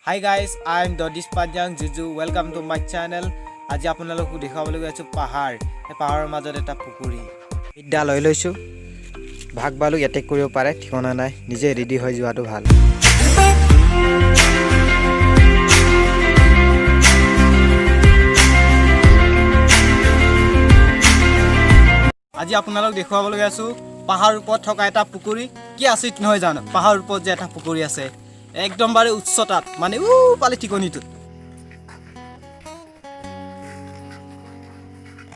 Hi guys, I am Dodis Panjang Juju. Welcome to my channel. আজি আপোনালোকক দেখুৱাবলৈ গৈ আছোঁ পাহাৰ। সেই পাহাৰৰ মাজত এটা পুখুৰী। বিদ্যা লৈ লৈছোঁ। ভাগ ভালুক এটেক কৰিব পাৰে, ঠিকনা নাই। নিজে ৰেডি হৈ যোৱাটো ভাল। আজি আপোনালোক দেখুৱাবলৈ গৈ আছোঁ পাহাৰৰ ওপৰত থকা এটা পুখুৰী। কি আচৰিত নহয় জানো, পাহাৰৰ ওপৰত যে এটা পুখুৰী আছে, একদম বাৰে উচ্চতাত, মানে উ পালে ঠিকনিটোত।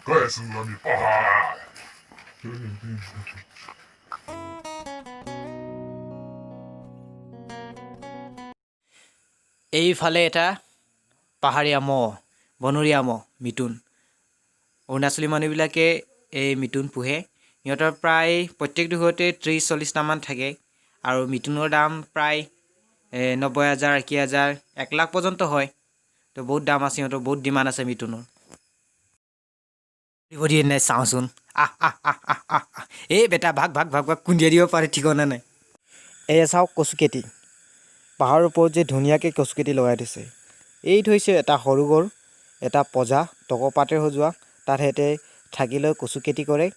গৈ আছো আমি পাহাৰ। এইফালে এটা পাহাৰীয়া ম'হ, বনৰীয়া ম'হ, মিথুন। অৰুণাচলী মানুহবিলাকে এই মিথুন পোহে। সিহঁতৰ প্ৰায় প্ৰত্যেকটো ঘৰতে 30-40টামান থাকে আৰু মিথুনৰ দাম প্ৰায় 90,000, 80,000, 1 লাখ পৰ্যন্ত হয়। তো বহুত দাম আছে সিহঁতৰ, বহুত ডিমাণ্ড আছে মিথুনৰ। দিব দিয়ে নাই চাওঁচোন। আহ আহ আহ আহ আহ আহ। এই বেটা, ভাগ ভাগ ভাগ ভাগ, খুন্দিয়াই দিব পাৰে, ঠিকনা নাই। এয়া চাওক কচু খেতি। পাহাৰৰ ওপৰত যে ধুনীয়াকৈ কচু খেতি লগাই থৈছে। এইটো হৈছে এটা সৰু ঘৰ, এটা পজা টকৌপাতেৰে সজোৱা। তাত সিহঁতে থাকি লৈ কচু খেতি কৰে।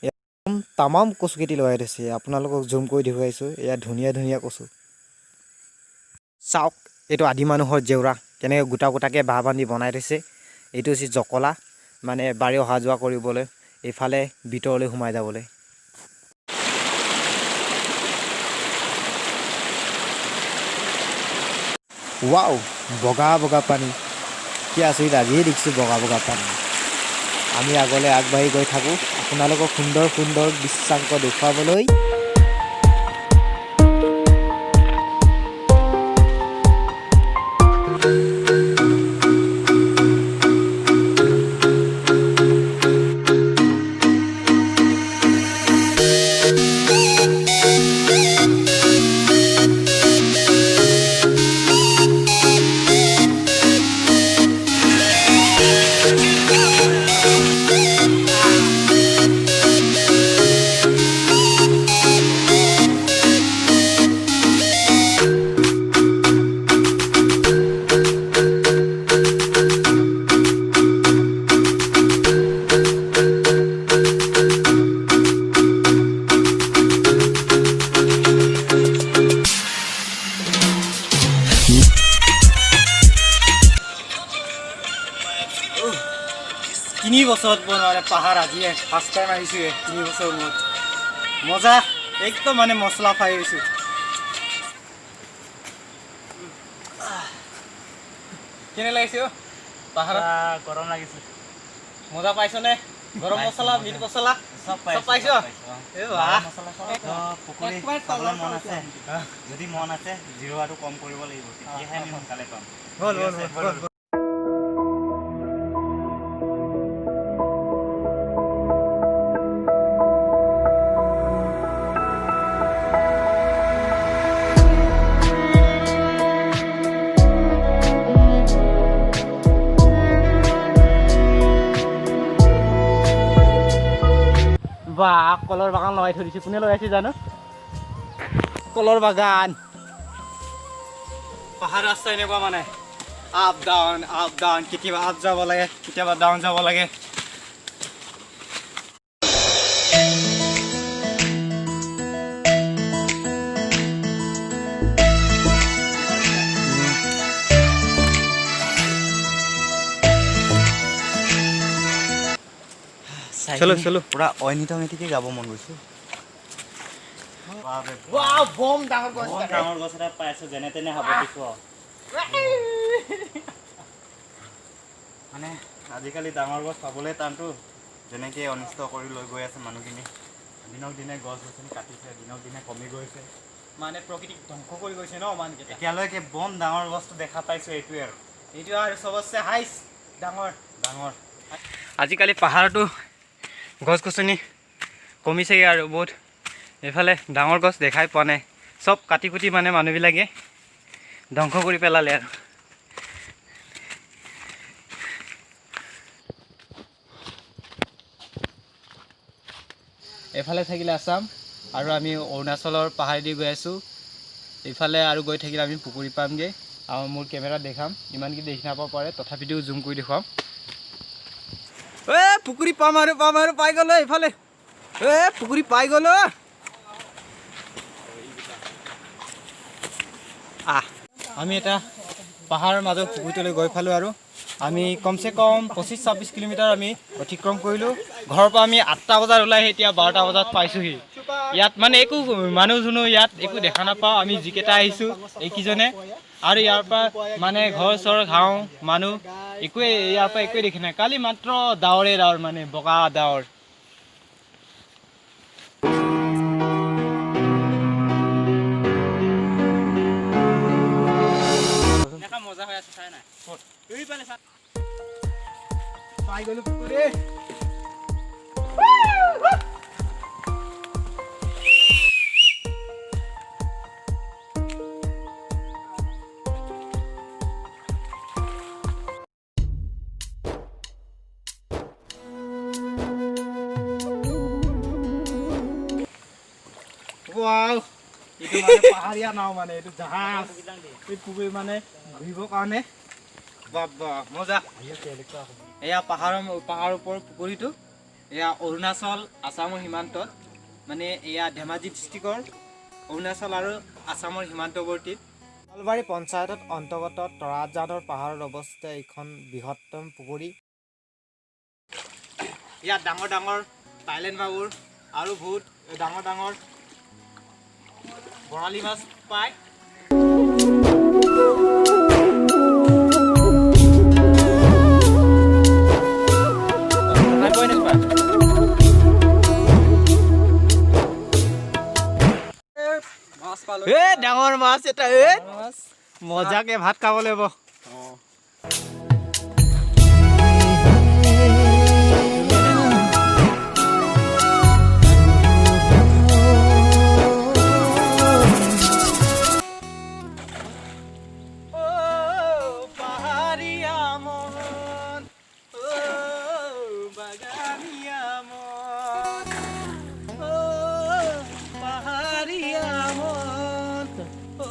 একদম তামাম কচু খেতি লগাই থৈছে। আপোনালোকক জুম কৰি দেখুৱাইছোঁ। এয়া ধুনীয়া ধুনীয়া কচু। চাওক, এইটো আদি মানুহৰ জেওৰা, কেনেকৈ গোটা গোটাকৈ বাঁহ বান্ধি বনাই থৈছে। এইটো হৈছে জকলা, মানে বাৰী অহা যোৱা কৰিবলৈ, এইফালে ভিতৰলৈ সোমাই যাবলৈ। ৱাও, বগা বগা পানী! কি আচৰিত, আজিয়ে দেখিছোঁ বগা বগা পানী। আমি আগলৈ আগবাঢ়ি গৈ থাকোঁ আপোনালোকক সুন্দৰ সুন্দৰ দৃশ্যাংক দেখুৱাবলৈ। 3 বছৰত বনোৱা পাহাৰ, আজিয়ে ফাৰ্ষ্ট টাইম আহিছোঁ। 3 বছৰ মূৰত। মজা একদম, মানে মছলা পাই গৈছোঁ। কেনে লাগিছে অ' পাহাৰত? গৰম লাগিছে। মজা পাইছনে? গৰম মছলা, মিট মছলা চব। চব পাইছ? এই বাহ। পুখুৰী চাবলৈ মন আছে। যদি মন আছে, জিৰোৱাটো কম কৰিব লাগিব, তেতিয়াহে আমি সোনকালে পাম। হ'ল হ'ল হ'ল হ'ল। বাহ, কলৰ বাগান লগাই থৈ দিছে। কোনে লগাইছে জানো কলৰ বাগান? পাহাৰ ৰাস্তা এনেকুৱা, মানে আপ ডাউন, আপ ডাউন। কেতিয়াবা আপ যাব লাগে, কেতিয়াবা ডাউন যাব লাগে। চলো, চলো। পুৰা ঐনিতমিতিকে গাব মন গৈছে। ৱাও, বম ডাঙৰ গছ। বহুত ডাঙৰ গছ এটা পাইছো, যেনে তেনে সাৱটিছো আৰু। মানে আজিকালি ডাঙৰ গছ পাবলৈ টানটো। যেনেকৈ অনিষ্ট কৰি লৈ গৈ আছে মানুহখিনি, দিনক দিনে গছ গছনি কাটিছে, দিনক দিনে কমি গৈছে। মানে প্ৰকৃতিক ধ্বংস কৰি গৈছে ন মানুহকেইটা। এতিয়ালৈকে বম ডাঙৰ গছটো দেখা পাইছো এইটোৱে আৰু। এইটো আৰু চবতছে হাইষ্ট ডাঙৰ। ডাঙৰ। আজিকালি পাহাৰতো গছ গছনি কমিছেগৈ আৰু বহুত। এইফালে ডাঙৰ গছ দেখাই পোৱা নাই। চব কাটি কুটি মানে মানুহবিলাকে ধ্বংস কৰি পেলালে আৰু। এইফালে থাকিলে আছাম আৰু আমি অৰুণাচলৰ পাহাৰেদি গৈ আছোঁ। এইফালে আৰু গৈ থাকিলে আমি পুখুৰী পামগৈ। আৰু মোৰ কেমেৰাত দেখাম, ইমানখিনি দেখি নাপাব পাৰে, তথাপিতো জুম কৰি দেখুৱাম। এ পুখুৰী পাম আৰু, পাম আৰু, পাই গ'লো এইফালে। এ পুখুৰী পাই গ'লো। আহ, আমি এটা পাহাৰৰ মাজত পুখুৰীটোলৈ গৈ পালোঁ আৰু আমি কমচে কম 25-26 কিলোমিটাৰ আমি অতিক্ৰম কৰিলোঁ। ঘৰৰ পৰা আমি 8টা বজাত ওলাই আহি এতিয়া 12টা বজাত পাইছোঁহি। ইয়াত মানে একো মানুহ জুনো ইয়াত একো দেখা নাপাওঁ। আমি যিকেইটা আহিছোঁ এইকেইজনে আৰু ইয়াৰ পৰা মানে ঘৰ চৰ ঘাঁহ মানুহ একোৱেই ইয়াৰ পৰা একোৱেই দেখি নাই। কালি মাত্ৰ ডাৱৰে ডাৱৰ, মানে বগা ডাৱৰ। মজা হৈ আছে, চাই নাই। পাই গ'লো পুখুৰী। ৱাও, এইটো মানে পাহাৰীয়া নাও, মানে এইটো জাহাজ। এই পুখুৰী মানে ঘূৰিবৰ কাৰণে বাবা মজা। এয়া পাহাৰৰ ওপৰৰ পুখুৰীটো। এয়া অৰুণাচল আছামৰ সীমান্তত, মানে এয়া ধেমাজি ডিষ্ট্ৰিক্টৰ অৰুণাচল আৰু আছামৰ সীমান্তৱৰ্তীত নলবাৰী পঞ্চায়তত অন্তৰ্গত তৰাজানৰ পাহাৰত অৱস্থিত এইখন বৃহত্তম পুখুৰী। ইয়াত ডাঙৰ ডাঙৰ থাইলেণ্ড মাগুৰ আৰু বহুত ডাঙৰ ডাঙৰ বৰালি মাছ পায়। এ ডাঙৰ মাছ এটা, এ মজাকে ভাত খাব লাগিব। পাহাৰীয়া মন, অ বাগানীয়া মন, অ পাহাৰীয়া মন, অ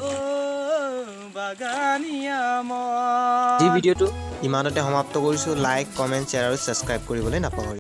বাগানীয়া মন। যি ভিডিঅ'টো ইমানতে সমাপ্ত কৰিছোঁ। লাইক, কমেণ্ট, শ্বেয়াৰ আৰু ছাবস্ক্ৰাইব কৰিবলৈ নাপাহৰিব।